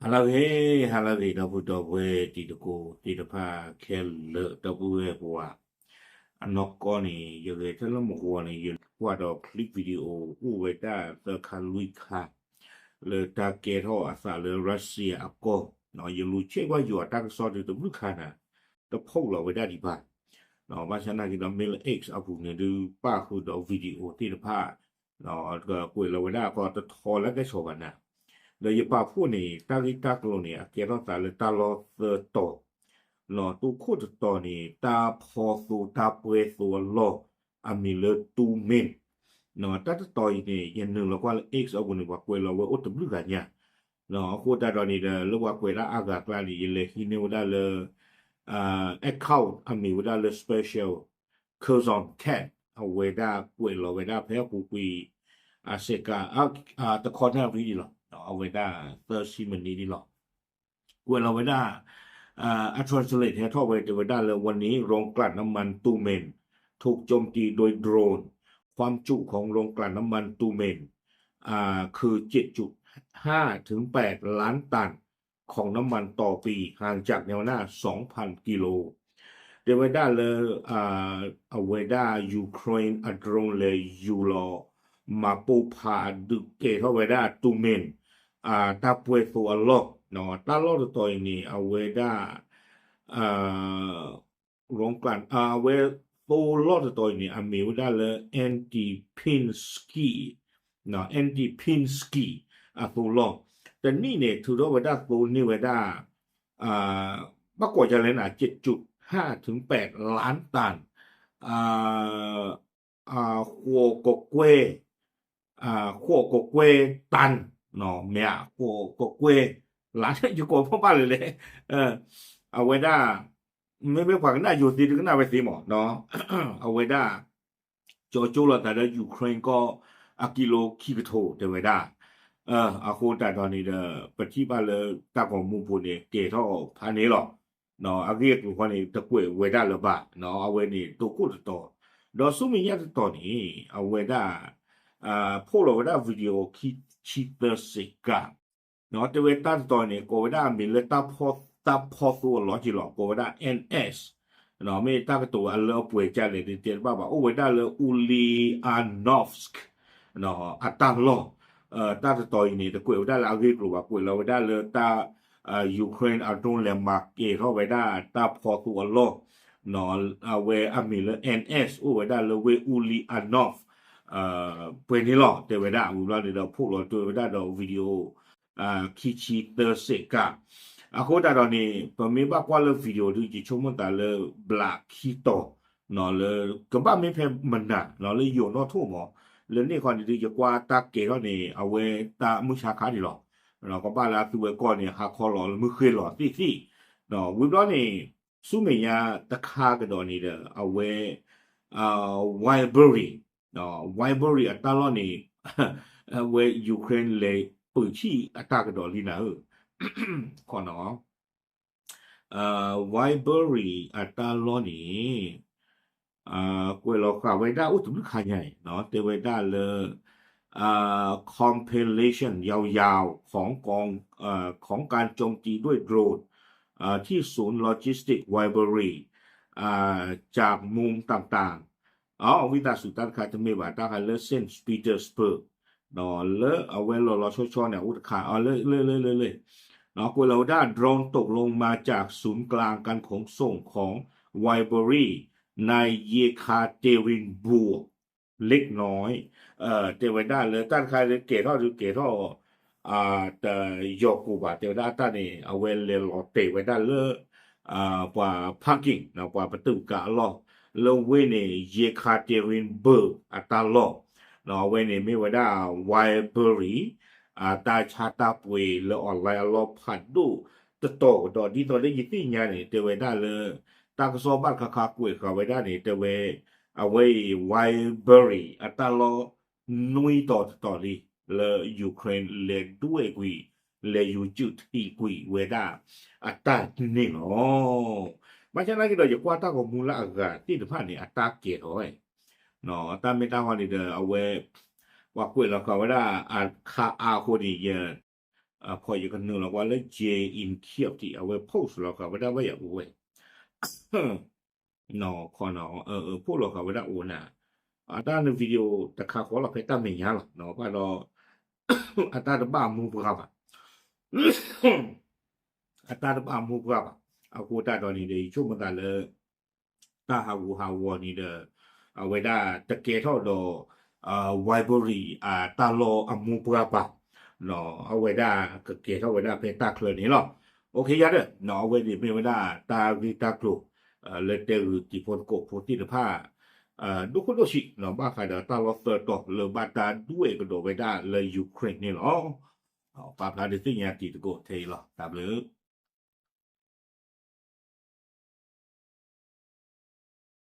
ဟါလၢအဂ့ၤ, ဟါလၢအဂ့ၤ ဒီပုၢ်ဒီဝဲၢ်တံၤသကိးသ့ၣ်တဖၣ်ခဲလၢာ် ဒီပုၢ်ဝဲၢ်ပှၤ, အနီၢ်ကီၢ်န့ၣ် ယဂဲၤထဲလၢမုၢ်ဂီၤန့ၣ် ယကွၢ်ဒီး clip video အိၣ်ဝဲဒၣ်သၢခါလွံၢ်ခါ လၢတၢ်ကဲထီၣ်အသးလၢ Russia အကီၢ်, ယလူၤဆ့ကွၢ်ယွၤတၢ်ကစီၣ်ဒုးတဘျုးခါနၤ တဖီၣ်လီၤဝဲဒၣ်ဒံးဘၣ်, ဘၣ်ဆၣ်နာ်က့ဒီး မ့ၢ်လၢ X အပူၤန့ၣ်ဒုး ပၣ်ဃုာ်ဒီး video သ့ၣ်တဖၣ် ကွဲးလီၤဝဲဒၣ်ကီးတထီလၢကဲဆီဘၣ်နၤ, ဒီးယပာ်ဖှိၣ်န့ၣ် တၢ်ဂ့ၢ်တၢ်ကျိၤန့ၣ် အကဲထီၣ်သးလၢတၢ်လီၢ်သၢတီၤ, တီခိၣ်တတီၤန့ၣ် တၢ်ဖီသိတၢ်ပှဲၤသိအလီၢ် အမံၤလၢ Tyumen, တၢ်တတီၤအံၤန့ၣ် ယနုာ်လီၤကွၢ်လၢ X အပူၤန့ၣ် ပှၤကွဲးလီၤဝဲအိၣ်တဘျုးဂၤညါ, အဃိသတးဒီးန့ၣ်ဒီး လၢပှၤကွဲးဒၣ်အါဂၤအကျါန့ၣ် ယလဲၤဟံးန့ၢ်ဝဲဒၣ်လၢ account အမံၤဝဲဒၣ်လၢ Special Kherson Cat အဝဲဒၣ်ကွဲးလီၤဝဲဒၣ်ဖဲအပူၤကွံာ် အစဲးကး တခီနၣ်ရံၣ်ဒံးလီၤ, အဝဲဒၣ်သၢဆံမံးနံးဒံးလီၤ. ကွဲးလီၤဝဲဒၣ် အ translate ဟဲထီၣ်ဝဲတဲဝဲဒၣ်လၢ วันนี้โรงกลั่นน้ำมัน Tyumen ถูกโจมตีโดยโดรน ความจุของโรงกลั่นน้ำมัน Tyumen คือ เจ็ดจุดห้าถึงแปดล้านตันของน้ำมันต่อปี ห่างจากแนวหน้า สองพันกิโล တဲဝဲဒၣ်လၢ အဝဲဒၣ် Ukraine အ drone လဲၤယူၤလီၤ မၤပိၢ်ဖးဒုးကဲၤထီၣ်ဝဲဒၣ် Tyumen တၢ်ပှဲၤသိအလီၢ်, တၢ်လီၢ်တတီၤအံၤန့ၣ် အဝဲဒၣ် Ron Klan အဝဲသိလီၢ်တတီၤအံၤန့ၣ် အမ့ၢ်ဝဲဒၣ်လၢ Antipinskiy, Antipinskiy အသိလီၢ်, တနံၣ်န့ၣ် ထုးထီၣ်ဝဲဒၣ်သိန့ၢ်ဝဲဒၣ် ဘၣ်ကိးဒ်လဲၣ်န့ၣ် เจ็ดจุดห้าถึงแปดล้านตัน ဃိးကကွဲၢ် ဃိးကကွဲၢ် တၢ် မ့ၢ်ဧါ ဃိးကကွဲၢ် လၢယကိးဖီၣ်ဘၣ်လၢလဲၣ်, အဝဲဒၣ် မ့မ့ၢ်ပှၤကနၣ်ယိၤသ့တကနၣ်ဝဲသ့မး, အဝဲဒၣ် ကၠီကၠိလီၤသးဒီး Ukraine ကီၢ် အကံလိခံကထိတဲဝဲဒၣ်, အဃိသတးဒီးန့ၣ်ဒီး ပထံၣ်ဘၣ်လၢတၢ်ဂီၤမူပူၤန့ၣ် ကဲထီၣ်ဖးန့ၣ်လီၤ. အဂ့ၢ်အကျိၤဃီန့ၣ် တကွဲးဝဲဒၣ်လၢၤဘၣ်, အဝဲန့ၣ် တိခိၣ်တတီၤ, ဒီးဆူမဲာ်ညါတတီၤန့ၣ် အဝဲဒၣ် ဖီၣ်လီၤဝဲဒၣ် video ခံဆံသၢစ့းကး, တဲဝဲတၢ်တတီၤန့ၣ် ကိးဝဲဒၣ်အမံၤလၢ တၢ်ဖီသိအလီၢ်က့လီၤ, ကိးဝဲဒၣ် NS, မ့ၢ်တၢ်ကတိၤအလၢအပှဲၤဒ်လဲၣ် တတဲတဘၣ်ဘၣ်, အိၣ်ဝဲဒၣ်လၢ Ulyanovsk အတၢ်လီၢ်, တၢ်တတီၤအံၤန့ၣ် တကွဲးဝဲဒၣ်လၢအဂ့ၢ်အကျိၤဘၣ်, ကွဲးလီၤဝဲဒၣ်လၢတၢ် Ukraine အ drone လဲၤမၤကဲၤထီၣ်ဝဲဒၣ်တၢ်ဖီသိအလီၢ် အဝဲအမံၤလၢ NS အိၣ်ဝဲဒၣ်လၢဝ့ၢ် Ulyanovsk ပှဲၤန့ၣ်လီၤ တဲဝဲဒၣ်, ဝံၤဘျီန့ၣ်ဒီး ဖီၣ်လီၤတဲဝဲဒၣ်ဒီး video ခံဆံသၢစ့းကး, အဃိသတးဒီးန့ၣ် ပမ့ၢ်ဘၣ်ကွၢ်လၢ video ဒုး ယဆိကမိၣ်သးလၢ ဘျးခံတီၤ လၢ ကဘၣ်မ့ၢ်ဖဲမနၤ လၢယိၤနီၣ်ထိၣ်မး, လၢန့ၣ်ခီန့ၣ်ဒုး ယကွၢ်တၢ်ကဲၤထီၣ်န့ၣ် အဝဲတၢ်မုၢ်ဆါခါန့ၣ်လီၤ, ကဘၣ်လၢအသုဝဲကီၢ်န့ၣ် ဟါခီလီၤလၢမုၢ်ဃ့ၢ်လီၤသ့ၣ်သ့ၣ်, ဝံၤဘျီန့ၣ် ဆူမဲာ်ညါတခါကဒီးန့ၣ်ဒီး အဝဲ Wildberries, Wildberries အတၢ်လီၢ်န့ၣ် အဝဲ Ukraine လဲၤပၢၢ်ဆံၣ်အတၢ်ကဒီးလံနၤဧၢ, ခီနီၤ Wildberries အတၢ်လီၢ်န့ၣ် ကွဲးလီၤဃာ်ဝဲဒၣ်အိၣ်တဘျုးခါညါအံၤ တဲဝဲဒၣ်လၢ compilation ยาวๆ ของกองเอ่อของการโจมตีด้วยโดรนเอ่อที่ศูนย์โลจิสติกส์ Wildberries อ่าจากมุมต่างๆ အဝံသးစူၤတၢ်တခါတမ့ၢ်ဘၣ် တၢ်ခါလၢ Saint Petersburg လၢအဝဲလီၤလီၤဆီဆီန့ၣ် အိၣ်တခါ လၢ လၢ လၢ လၢ လၢ ကွဲးလီၤဝဲဒၣ် drone ตกลงมาจากศูนย์กลางการขนส่งของ Wildberries ใน Yekaterinburg เล็กน้อย တဲဝဲဒၣ်လၢတၢ်တခါလၢကဲၤထီၣ်ဒုးကဲၤထီၣ် တယီၤကိာ်ဘၣ် တဲဝဲဒၣ်တၢ်န့ၣ် အဝဲလဲၤလီၤတဲာ်ဝဲဒၣ်လၢ ပှၤ parking ပှၤပတုာ်ကးအလီၢ် လၢဝ့ၢ်န့ၣ် Yekaterinburg အတၢ်လီၢ်, အဝဲန့ၣ်မ့ၢ်ဝဲဒၣ် Wildberries အတၢ်ဆါတၢ်ပှ့ၤလၢ online အလီၢ်ဖးဒိၣ်တတီၤကဒီး ဒ်သိးလၢယသ့ၣ်ညါန့ၣ် တဲဝဲဒၣ်လၢ တၢ်ကစီၣ်ဘၣ်တခါခါကွဲးဃာ်ဝဲဒၣ်န့ၣ် တဲဝဲ အဝဲအံၤ Wildberries အတၢ်လီၢ် နွံတီၤတတီၤလံ လၢ Ukraine လဲၤဒွဲၣ်ကွံာ် လဲၤယူၤစုးထံးကွံာ်ဝဲဒၣ် အတၢ်န့ၣ်လီၤ. ဘၣ်ဆၣ်နာ်က့ဒီး ယကွၢ်တၢ်ဂီၤမူလၢအဂၤသ့ၣ်တဖၣ်န့ၣ် အတၢ်ကဲၤထီၣ်ဝဲ တၢ်မ့ၢ်တၢ်ဂီၤန့ၣ်ဒီး အဝဲ ပှၤကွဲးလီၤဃာ်ဝဲဒၣ်အခါအါအဃိန့ၣ် ယ ဖီယကနုာ်လီၤကွၢ်လၢ Jay in Kyiv အဝဲ post လီၤဃာ်ဝဲဒၣ်ဘၣ်ယၤအိၣ်ဝဲ ခီနီၤ post လီၤဃာ်ဝဲဒၣ်အိၣ်နၤ အတၢ်န video တခါဃီလီၤဖဲတၢ်မဲာ်ညါလီၤ ဘၣ်ဒီး အတၢ်တဘၣ်အမူပှၤဘၣ် အတၢ်တဘၣ်အမူပှၤဘၣ်. အဃိတၢ်ဒီးန့ၣ်ဒီး ယဆိကမိၣ်သးလၢ တၢ်ဟးဂူာ်ဟးဂီၤန့ၣ်ဒီး အဝဲဒၣ်တကဲထီၣ်ဒီး Wildberries အတၢ်လီၢ်အမူပှၤဘၣ်. အဝဲဒၣ်ကကဲထီၣ်ဝဲဒၣ်ဖဲတၢ်ချၢန့ၣ်လီၤ. အိၣ်ခ့ယါဒီး အဝဲန့ၣ်မ့ၢ်ဝဲဒၣ်တၢ်ဂ့ၢ်တၢ်ကျိၤ လၢတဲဂုာ်တံၤဖိသကိးဖိသ့ၣ်တဖၣ် ဒိၣ်ခိၣ်ဒိၣ်ဆံး ဘၣ်ဃးဒီးတၢ်လီၢ်သၢတီၤလၢဘၣ်တၢ်ဒွဲၣ်ကဒီးဝဲဒၣ်လၢ Ukraine န့ၣ်လီၤ. ပာ်ဖျါဒုးသ့ၣ်ညါတံၤသကိးထဲအံၤလီၤ. တၢ်ဘျုး